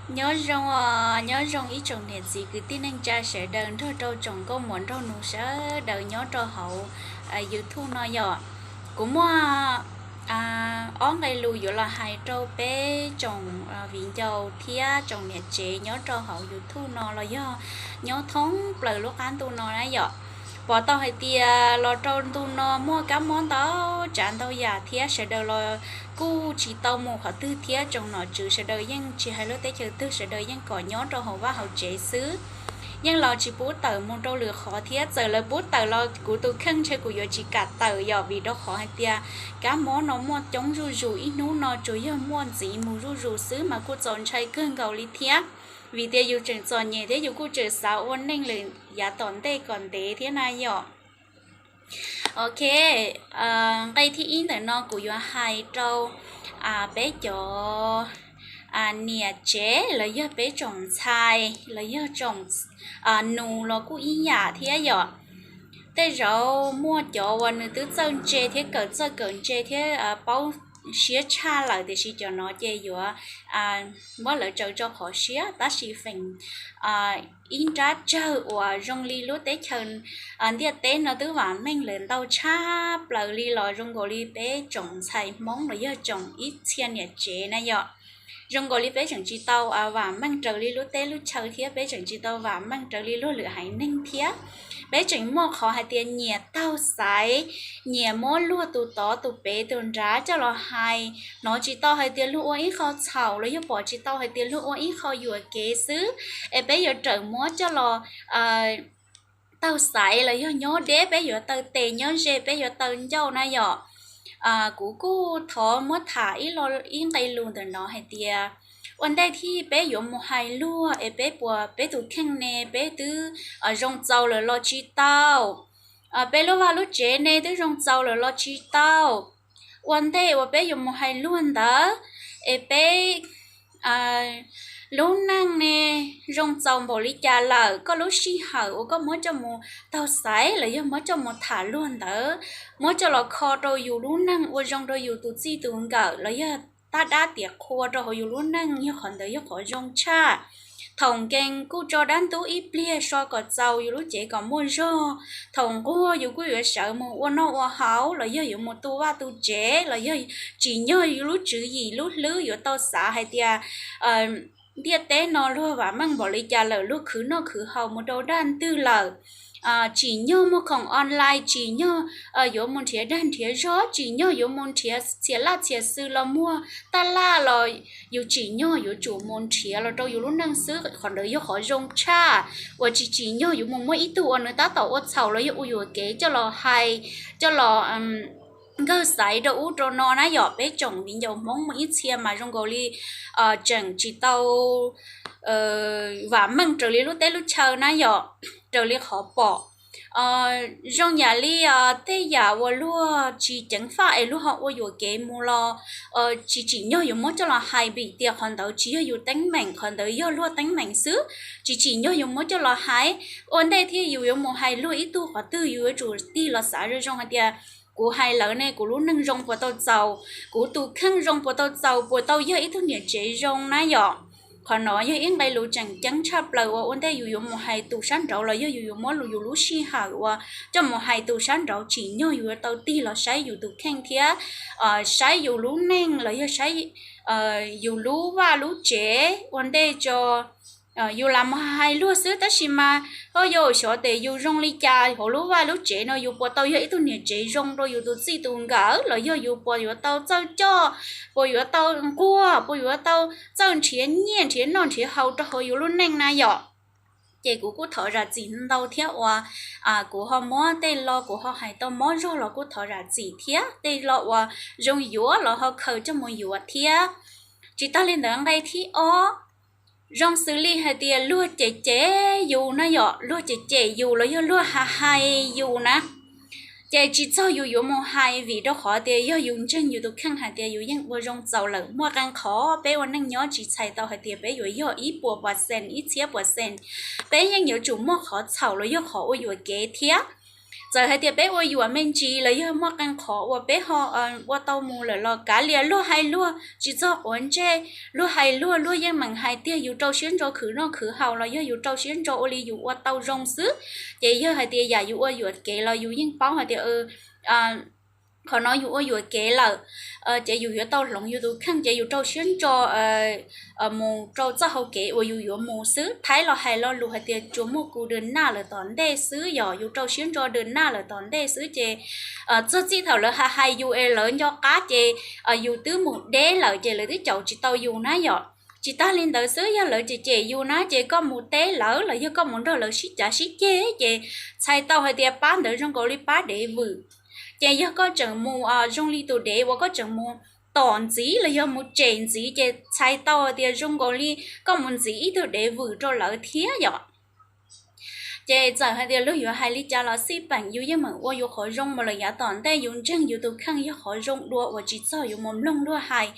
Nyob zoo os, nyob zoo ib tsoom niam txiv kwv tij neej tsa sawv daws nrog rau tsoom nkauj muam nraug nus sawv daws nyob rau hauv YouTube no yom. Kuv muaj ob nqe lus yuav los hais rau peb tsoom viv ncaus thiab tsoom niam tsev nyob rau hauv YouTube no los yog nyob thoob plaws lub qab ntuj no na yom. Pom tau hais tias los rau ntu no muaj kab mob ntau tsav ntau yam thiab sawv daws los kuj tsis tau mus qhov twg thiab tsoom nom tswv sawv daws yeej tsis hais lub teb chaws twg sawv daws yeej kom nyob rau hauv vaj hauv tsev xwb. Yeej los tsis pub tawm mus rau lwm qhov thiab txawm lawv pub tawm los kuv tus kheej ntshe kuv yuav tsis kam tawm yom vim rau qhov hais tias kab mob no muaj coob zuj zus ib hnub no tsuas yog muaj ntxiv mus zuj zus xwb mas kuj txaus ntshai kawg nkaus li thiab. Vim tias yus tseem txom nyem thiab yus kuj tseem xav ua neej lawm yav tom ntej kom ntev thiab na yom. Ok, nqe thib ib ntawm no kuv yuav hais rau peb cov niam tsev los yog peb tsoom ntxhais los yog tsoom nus los kuj ib yam thiab yom. Tej zaum muaj cov uas nws twb txawj ntse thiab kawm txawj kawm ntse thiab paub siab tshaj lawm tiam sis cov no ces yuav muab lawv tsaws tso qhov siab tab sis feem ib nrab tsawg uas zoo li lub teb chaws ntiaj teb no twb vam meej lawm ntau tshaj plaws li los zoo nkaus li peb tsoom ntxhais Hmoob los yog tsoom ib txhia niam tsev na yom. Zoo nkaus li peb tseem tsis tau vam meej raws li lub teb lub chaw thiab peb tseem tsis tau vam meej raws li luag lwm haiv neeg thiab. Peb tseem muaj qhov hais tias nyias taug xaiv, nyias muab luag tus tod tus pem tus nrad coj los hais, hnov tsis tau hais tias luag ua ib qho txhaum los yog pom tsis tau hais tias luag ua ib qho yuam kev xwb, es peb yuav rawm muab coj los taug xaiv los yog nyob deb peb yuav taw tes nyob ze peb yuav taw ncauj na yom. Kuv kuj thov muab tham ib lo ib nqe lus ntawm no hais tias ua ntej thiab peb yuav mus hais luag es peb puas peb tus kheej ne peb twb zoo txaus lawm los tsis tau, peb lub vaj lub tsev ne twb zoo txaus lawm los tsis tau. Ua ntej uas peb yuav mus hais luag ntawd es peb lub neej ne zoo txaus npaum li cas lawm, koj lub sij hawm uas koj muab coj mus taug xaiv los yog muab coj mus tham luag ntawd, muab coj los kho rau yus lub neej ua zoo rau yus tus txij tus nkawm los yog tab dab tiam qhua rau hauv yus lub neej yog qhov ntawd yog qhov zoo tshaj. Thaum nkees kuj tso dab ntub ib pliag so kom txaus yus lub cev kom muaj zog, thaum nquag yus kuj yuav sawv mus ua noj ua haus los yog yuav mus tu vaj tu tsev los yog tsim nyog yus lub tswv yim lub hlwb yuav tau xav hais tias ntiaj teb no luag vam meej npaum li cas lawm, luag khwv noj khwv haus mus rau dab ntwg lawm, tsim nyog muag khoom online, tsim nyog yuav mus nrhiav dag nrhiav zog, tsim nyog yuav mus nrhiav txhia laj txhia xwm los muag taj laj los yus tsim nyog yuav tsum mus nrhiav los rau yus lub neej xwb, qhov ntawd yog qhov zoo tshaj. Uas tsis tsim nyog yuav mus muab ib tug uas nws tab tom ua txhaum los yog ua yuam kev coj los hais, coj los nkawg xaiv rau ub rau no na yom. Peb tsoom viv ncaus Hmoob muaj ib txhia mas zoo nkaus li tseem tsis tau vam meej raws li lub teb lub chaw na yom, raws li qhov pom. Zoo yam li tej yam uas luag tsis ceev faj es luag ho ua yuam kev mus los tsis tsim nyog yuav muab coj los hais vim tias qhov ntawd tsis yog yus teeb meem, qhov ntawd yog luag teeb meem xwb, tsis tsim nyog yuav muab coj los hais. Ua ntej thiab yus yuav mus hais luag ib tug qhov twg yus yuav tsum tig los xav zoo zoo hais tias kuv hais lawv ne kuv lub neej zoo puas tau txaus, kuv tus kheej zoo puas tau txaus, puas tau yog ib tug niam tsev zoo na yom. Qhov no yog ib nqe lus tseem ceeb tshaj plaws uas ua ntej yus yuav mus hais tus sab nraud los yog yus yuav muab yus lub sij hawm uas coj mus hais tus sab nraud tsim nyog yus yuav tau tig los saib yus tus kheej thiab saib yus lub neej los yog saib yus lub vaj lub tsev ua ntej tso yus lam mus hais luag xwb tab sis mas ho yus xyov tes yus zoo li cas hauv lub vaj lub tsev no yus puas tau yog ib tug niam tsev zoo rau yus tus txij tus nkawm los yog yus puas yuav tau txawj coj, puas yuav tau nquag, puas yuav tau txawj nrhiav nyiaj nrhiav noj nrhiav haus rau hauv yus lub neej na yom. Ces kuv kuj thov zam txim ntau thiab uas kuv ho muab tej lo kuv ho hais tau mob zog los kuj thov zam txim thiab tej lo uas zoo yuav los ho khaws coj mus yuav thiab. Tsis tag li ntawd nqe thib ob, zoo xws li hais tias luag cem cem yus na yom, luag cem cem yus los yog luag hais hais yus na, ces tsis txog yus yuav mus hais vim rau qhov tias yog yus ntseeg yus tus kheej hais tias yus yeej ua zoo txaus lawm. Muaj qee qhov peb ua neej nyob tsis txhais tau hais tias peb yuav yog ib puas percent ib txhiab percent, peb yeej yuav tsum muaj qhov txhaum los yog qhov ua yuam kev thiab. Txawm hais tias peb ua yuam me ntsis los yog muaj qee qhov uas peb ho ua tau mus lawm los kav liam luag hais luag tsis txog quav ntsej, luag hais luag luag yeej meem hais tiag, yus rau siab ntso khwv noj khwv haus los yog yus rau siab ntso ua li yus ua tau zoo xwb. Ces yog hais tias yam yus ua yuam kev los yus yeej paub hais tias qhov no yus ua yuam kev lawm, ces yus yuav tau hloov yus tus kheej, ces yus rau siab ntso mus rau txoj hau kev uas yus yuav mus xwb. Thaib los hais lo lus hais tias tsuas muaj kuv dua naj lawm tom ntej xwb, yog yus rau siab ntso dua naj lawm tom ntej xwb ces txog txij thaum lawv hais hais yus es lawv nco qab ces yus twb mus deb lawm ces lawv twb caum tsis tau yus na yom. Tsis tag li ntawd xwb, yog lawv cem cem yus na ces koj mus teb lawv los yog koj mus nrog lawv sib cav sib ceg ces txhais tau hais tias pab ntawd zoo nkaus li pab dev vwm. Ces yog koj tseem mus zoo li tus dev uas koj tseem mus tom ntxiv los yog mus cem ntxiv ces txhais tau hais tias zoo nkaus li koj mus ntxiv ib tug dev vwm rau lawv thiab yom. Ces txawm hais tias luag yuav hais li cas los xij peem yus yeej meem ua yus qhov zoo mus lawm yav tom ntej, yus ntseeg yus tus kheej yog qhov zoo dua uas tsis txog yus mus mloog luag hais.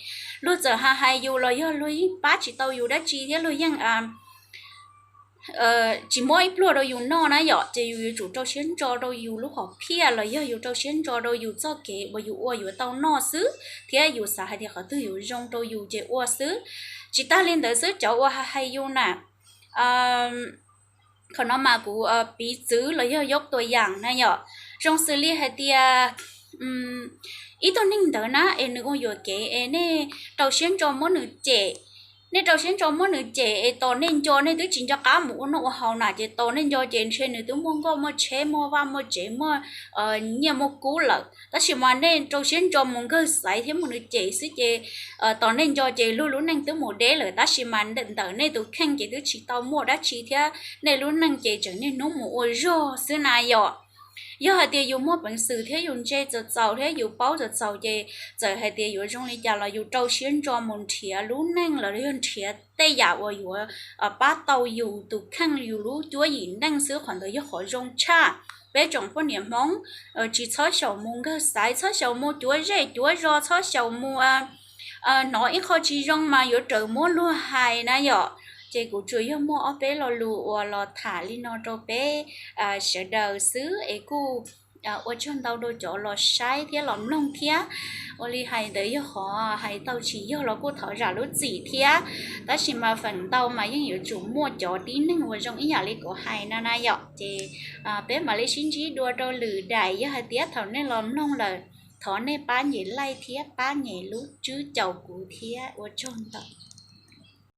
Luag txawm hais hais yus los yog luag yeej pab tsis tau yus dab tsi thiab luag yeej tsis muab ib pluag rau yus noj na yom, ces yus yuav tsum rau siab ntso rau yus lub hom phiaj los yog yus rau siab ntso rau yus txoj kev uas yus ua yuav tau noj xwb, thiab yus xav hais tias qhov twg yuav zoo rau yus ces ua xwb. Tsis tag li ntawd xwb, cov uas hais hais yus na, qhov no mas kuv piv txwv los yog yog tua yam na yom, zoo xws li hais tias ib tug neeg ntawd na es nws ua yuam kev es nej rau siab ntso muab nws cem, nej rau siab ntso muab nws cem es tos nej nco, nej twb tsis nco qab mus ua noj ua haus na ces tos nej nco ces ntshe nws twb muaj nkoj muaj tsheb muaj vaj muaj tsev muaj nyiaj muaj kub lawm, tab sis mas nej rau siab ntso mus nkawg xaiv thiab muab nws cem xwb ces tos nej nco ces luag lub neej twb mus deb lawm, tab sis mas ntawm nej tus kheej ces twb tsis tau muaj dab tsi thiab nej lub neej ces tseem niaj hnub mus ua zog xwb na yom. Yog hais tias yus muaj peev xwm thiab yus ntse txaus txaus thiab yus paub txaus txaus ces txawm hais tias yuav zoo li cas los yus rau siab ntso mus nrhiav lub neej los yog nrhiav tej yam uas yuav pab tau yus tus kheej yus lub cuab yim neej xwb, qhov ntawd yog qhov zoo tshaj. Peb tsoom poj niam Hmoob tsis txhob xyaum mus nkawg xaiv, txhob xyaum mus cuav zej cuav zos, txhob xyaum mus hnov ib qho tsis zoo mas yuav raws muab luag hais na yom. Ces kuv tsuas yog muaj ob peb lo lus uas los tham li no rau peb sawv daws xwb es kuj ua tsaug ntau rau cov los saib thiab los mloog thiab. Ua li hais ntawd yog qhov hais tau tsis yog los kuj thov zam lub txim thiab, tab sis mas feem ntau mas yeej yuav tsum muaj cov tib neeg uas zoo ib yam li kuv hais no na yom. Ces peb mam li sib ntsib dua rau lwm daim, yog hais tias thaum nej los mloog lawm thov nej pab nyem like thiab pab nyem lub tswb caum kuv thiab, ua tsaug ntau.